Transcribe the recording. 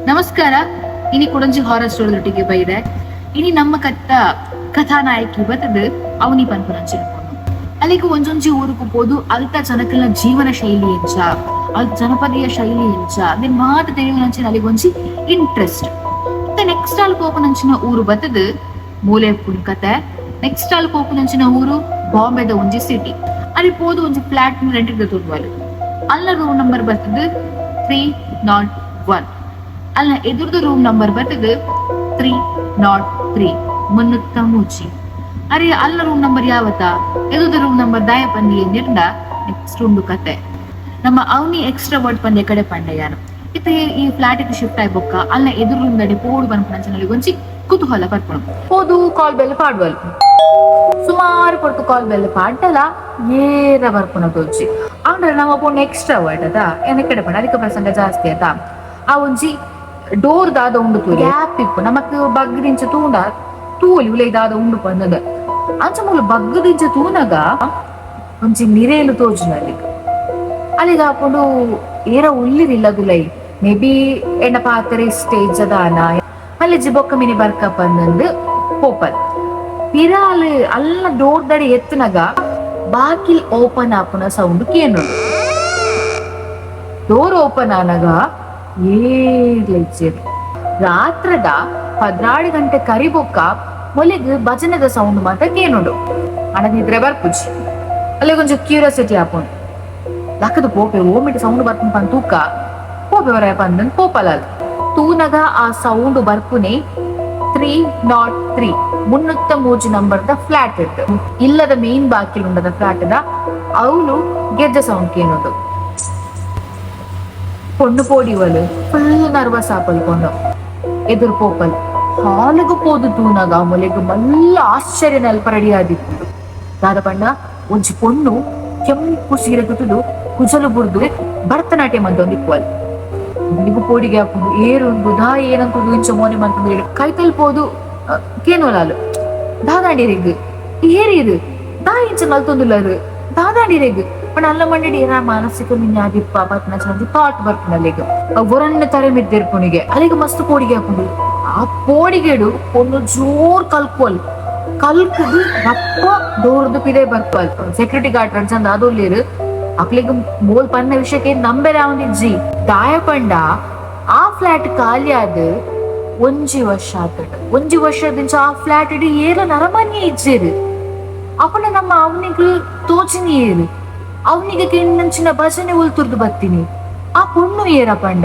ನಮಸ್ಕಾರ. ಇನಿ ಕುಡೊಂಜಿ ಹಾರರ್ ಸ್ಟೋರಿದೊಟ್ಟಿಗೆ ಬೈದೆ. ಇನಿ ನಮ್ಮ ಕತ್ತ ಕಥಾನಾಯಕಿ ಬತ್ತದ್ ಅವನಿ ಪನ್ಪುನಂಚಿನ ಪೊಣ್ಣು. ಅಲೆಗ್ ಒಂಜೊಂಜಿ ಊರುಗು ಪೋದು ಅಲ್ತ ಜನಕಲ್ನ ಜೀವನ ಶೈಲಿ ಎಂಚ, ಅಲ್ತ ಜನಪದೀಯ ಶೈಲಿ ಎಂಚ, ಅವೆನ್ ಮಾತ ತೆರಿಯುನಂಚಿನ ಅಲೆಗ್ ಒಂಜಿ ಇಂಟ್ರೆಸ್ಟ್. ಇತ್ತೆ ನೆಕ್ಸ್ಟ್ ಆಲ್ ಪೋಪುನಂಚಿನ ಊರು ಬತ್ತದ್ ಮೂಲೆ ಉಪ್ಪುನ ಕತೆ. ನೆಕ್ಸ್ಟ್ ಆಲ್ ಪೋಪುನಂಚಿನ ಊರು ಬಾಂಬೆದ ಒಂಜಿ ಸಿಟಿ. ಅಲ್ಲಿ ಪೋದು ಒಂಜಿ ಫ್ಲಾಟ್ ರೆಂಟ್ ದೆತೊನುವಲ್. ಅಲ್ನ ರೂಮ್ ನಂಬರ್ ಬತ್ತದ್ 301. ಅಲ್ನ ಎದುರುದ ರೂಮ್ ನಂಬರ್ ಬತ್ತದ್ 303, 303. ಅರೆ, ಅಲ್ನ ರೂಮ್ ನಂಬರ್ ಯಾವತ್ತ, ಎದುರುದ ರೂಮ್ ನಂಬರ್ ದಾಯ ಪಂದಿ ಎಂದಿರ್ಂಡ ನೆಕ್ಸ್ಟ್ ಉಂಡು ಕತೆ. ನಮ್ಮ ಅವನಿ ಎಕ್ಸ್ಟ್ರಾ ವರ್ಡ್ ಪಂದೆ ಕಡೆ ಪಂಡೆ ಯಾನು. ಇತ್ತೆ ಈ ಫ್ಲಾಟ್ ಶಿಫ್ಟ್ ಆಯ್ ಬೊಕ್ಕ ಅಲ್ನ ಎದುರು ರೂಮ್ ದಡೆ ಪೋಡು ಪನ್ಪುನಂಚಿನ ಒಂಜಿ ಕುತೂಹಲ ಬರ್ಪುಂಡು. ಪೋದು ಕಾಲ್ ಬೆಲ್ ಪಾಡ್ವಲ್. ಸುಮಾರು ಪೊರ್ತು ಕಾಲ್ ಬೆಲ್ ಪಾಡ್ಡಲ ಏರ ಬರ್ಪುನ ತೋಜಿ. ಆಂಡ ನಮ್ಮ ಪೊಣ್ಣು ಎಕ್ಸ್ಟ್ರಾ ವರ್ಡ್ ಅದ ಎನ ಕಡೆ ಪಂಡ ಅಧಿಕ ಪ್ರಸಂಗ ಜಾಸ್ತಿ ಆತ. ಆ ಒಂಜಿ ಡೋರ್ ದಾದ ಉಂಡು ತೂಲೆ ಗ್ಯಾಪ್ ಇಪ್ಪು. ನಮಕ್ ಬಗ್ದಿಂಚ ತೂಂಡ ತೂಲಿ ಉಲೈ ದಾದ ಉಂಡು ಪಂದದ. ಅಂಚ ಮೂಲು ಬಗ್ಗದಿಂಚ ತೂನಗ ಒಂಜಿ ನಿರೇಲು ತೋಜುನ ಅಲ್ಲಿಗ್. ಅಲ್ಲಿಗೆ ಹಾಕೊಂಡು ಏರ ಉಲ್ಲಿರಿಲ್ಲದುಲೈ, ಮೇ ಬಿ ಎಣ್ಣ ಪಾತ್ರೆ ಸ್ಟೇಜ್ ಅದಾನ ಅಲ್ಲಿ ಜಿಬೊಕ್ಕ ಮಿನಿ ಬರ್ಕ ಪಂದಂದು ಪೋಪಲ್. ಪಿರಾಲ್ ಅಲ್ಲ ಡೋರ್ ದಡೆ ಎತ್ತುನಗ ಬಾಕಿಲ್ ಓಪನ್ ಆಪುನ ಸೌಂಡ್ ಕೇನುಂಡು. ಡೋರ್ ಓಪನ್ ಆನಗ ಏರ್ಲ ಇಜ್ಜೆರ್. ರಾತ್ರದ 12 ಗಂಟೆ ಕರಿಬೊಕ್ಕ ಮೊಲೆಗ್ ಭಜನೆದ ಸೌಂಡ್ ಮಾತ ಕೇನುಂಡು. ಅಣ ನಿದ್ರೆ ಬರ್ಪುಜಿ. ಅಲ್ಲೇ ಕೊಂಚ ಕ್ಯೂರಿಯಾಸಿಟಿ ಆಪುಂಡು. ಲಕ್ಕದ ಪೋಪೆ, ಓಮಿಟ್ ಸೌಂಡ್ ಬರ್ಪುಂಡು ಪಂದ್ ತೂಕ ಪೋಪೆ ಬರ ಪಂದನ್ ಪೋಪಲ. ತೂನಗ ಆ ಸೌಂಡ್ ಬರ್ಪುನೆ 303, 303 ನಂಬರ್ ದ ಫ್ಲಾಟ್ ಇಟ್ಟು. ಇಲ್ಲದ ಮೇನ್ ಬಾಕಿಲ್ ಉಂಡದ ಫ್ಲಾಟ್ ದ ಅವಳು ಗೆಜ್ಜೆ ಸೌಂಡ್ ಕೇನುಂಡು. ಪೊಣ್ಣು ಪೋಡಿವಲು, ಫುಲ್ ನರ್ವಸ್ ಆಪಲ್ ಪೊಣ್ಣು. ಎದುರು ಪೋಪಲ್. ಹಾಲಿಗೆ ಪೋದು ತೂನಗ ಮೊಲೆಗ್ ಮಲ್ಲ ಆಶ್ಚರ್ಯ ನೆಲ್ಪ ರೆಡಿ ಆದಿತ್ತು. ದಾದ ಪಂಡ ಒಂಜಿ ಪೊಣ್ಣು ಕೆಂಪು ಸೀರೆ ತುತುದು, ಕುಜಲು ಬುಡ್ದು ಭರತನಾಟ್ಯ ಮಂತೊಂದಿಪ್ಪುವಲ್. ನಿಗು ಪೋಡಿಗೆ ಹಾಕೊಂಡು ಏರುಂಡು ದಾ ಏನಂತುದು ಇಂಚ ಮೋನೆ ಮಂತಂದು ಕೈತಲ್ ಪೋದು ಕೇನೋಲಾಲು, ದಾದಾಂಡಿರೆಗ್ ಏರಿರು, ದಾ ಇಂಚ ನಲ್ತೊಂದುಲ್ಲರು, ದಾದಾಂಡಿರೆಗ್ ಪಂಡ ಅಲ್ಲ ಮಂಡಿ ಏನ ಮಾನಸಿಕ ಮಿನ್ಯಾದಿಪ್ಪ ಪತ್ನ ಚಂದಿ ಥಾಟ್ ಬರ್ಪುಂಡು ಅಲ್ಲಿಗೆ. ಒರಣ್ಣ ತರೆ ಮಿದ್ದಿರ್ಪುಣಿಗೆ ಅಲ್ಲಿಗೆ ಮಸ್ತ್ ಪೋಡಿಗೆ ಹಾಕೊಂಡು. ಆ ಪೋಡಿಗೆಡು ಪೊಣ್ಣು ಜೋರ್ ಕಲ್ಕೋಲ್. ಕಲ್ಕುದು ರಪ್ಪ ಡೋರ್ದು ಪಿದೆ ಬರ್ಪಲ್. ಸೆಕ್ಯೂರಿಟಿ ಗಾರ್ಡ್ ರಂಚಂದ ಅದೊಲ್ಲಿರು. ಅಕ್ಲಿಗ್ ಮೋಲ್ ಪನ್ನ ವಿಷಯಕ್ಕೆ ನಂಬೆರೆ ಅವನಿಜ್ಜಿ. ದಾಯ ಪಂಡ ಆ ಫ್ಲಾಟ್ ಖಾಲಿ ಆದ್ ಒಂಜಿ ವರ್ಷ ಆತಂಡ್. ಒಂಜಿ ವರ್ಷದಿಂಚ ಆ ಫ್ಲಾಟ್ ಇಡಿ ಏರ ನರಮಾನ್ಯ ಇಜ್ಜೇರು. ಅಪನ ನಮ್ಮ ಅವನಿಗೆ ತೋಚಿನಿ ಏರು, ಅವನಿಗೆ ಕೆಣ್ಣಂಚಿನ ಭಜನೆ ಉಲ್ತುರ್ದು ಬತ್ತೀನಿ, ಆ ಪೊಣ್ಣು ಏರ ಪಂಡ.